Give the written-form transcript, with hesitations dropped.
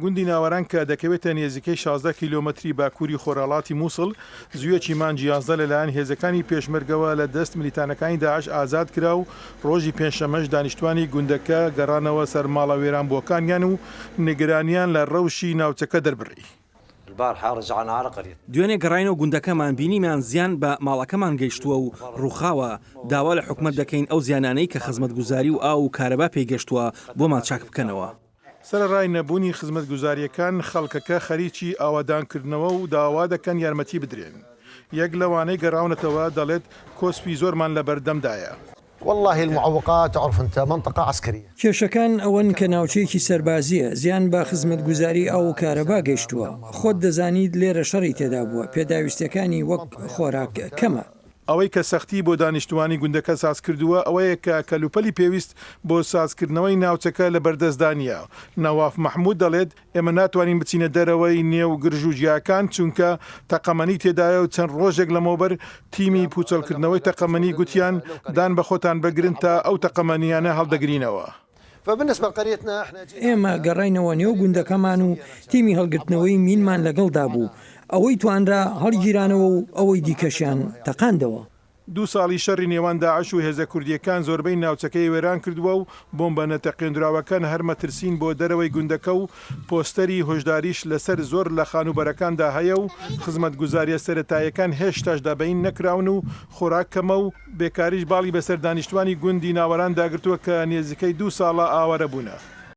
گوندی ناوەران کە دەکەوێتە نێزیکەی 16 کیلۆمەتری باکووری خۆرهەڵاتی مووسڵ، زوویەکی مانگی 11 لەلایەن هێزەکانی پێشمەرگەوە لە دەست ملیتانەکانی داعش ئازاد کرا و ڕۆژی پێنجشەممەش دانیشتوانی گوندەکە گەڕانەوە سەر ماڵە وێرانبووەکانیان و نیگەرانیان لە ڕەوشی ناوچەکە دەربڕی. دوێنێ گەڕاینەوە گوندەکەمان بینیمان زیان بە ماڵەکەمان گەیشتووە و ڕووخاوە، داوا لە حکومەت دەکەین ئەو زیانانەی کە خزمەتگوزاری و ئاو و کارەبا پێی گەشتووە بۆمان چاک بکەنەوە. سەرەڕای نەبوونی خزمەتگوزارییەکان، خەڵکەکە خەریکی ئاوادانکردنەوە و داوا دەکەن یارمەتی بدرێن. یەک لەوانەی گەڕاونەتەوە دەڵێت، کۆسپی زۆرمان لەبەردەمدایە. کێشەکان ئەوەن کە ناوچەیەکی سەربازییە، زیان بە خزمەتگوزاری ئاو و کارەبا گەیشتووە، خۆت دەزانیت لێرە شەڕی تێدا بووە، پێداویستییەکانی وەک خۆراک کەمە. ئەوەی کە سەختی بۆ دانیشتووانی گوندەکە سازکردووە ئەوەیە کە کەلوپەلی پێویست بۆ سازکردنەوەی ناوچەکە لەبەردەستدا نییە. نەواف مەحمود دەڵێت، ئێمە ناتوانین بچینە دەرەوەی نێو گرژ و گیاکان چونکە تەقەمەنی تێدایە و چەند ڕۆژێک لەمەوبەر تیمی پوچەڵکردنەوەی تەقەمەنی گوتیان دان بە خۆتان بگرن تا ئەو تەقەمەنییانە هەڵدەگرینەوە. ئێمە گەڕاینەوە نێو گوندەکەمان و تیمی هەڵگرتنەوەی مینمان لەگەڵدا بوو، ئەوەی توانرا هەڵیگیرانەوە و ئەوەی دیکەشیان تەقاندەوە. دوو ساڵی شەڕی نێوان داعش و هێزە کوردییەکان زۆربەی ناوچەکەی وێران کردووە و بۆمبە نەتەقێندراوەکان هەر مەترسین بۆ دەرەوەی گوندەکە و پۆستەری هۆشداریش لەسەر زۆر لە خانووبەرەکاندا هەیە و خزمەتگوزارییە سەرەتاییەکان هێشتاش دابەین نەکراون و خۆراک کەمە و بێکاریش باڵی بەسەر دانیشتوانی گوندی ناوەراندا گرتووە کە نێزیکەی دوو ساڵە ئاوارە بوونە.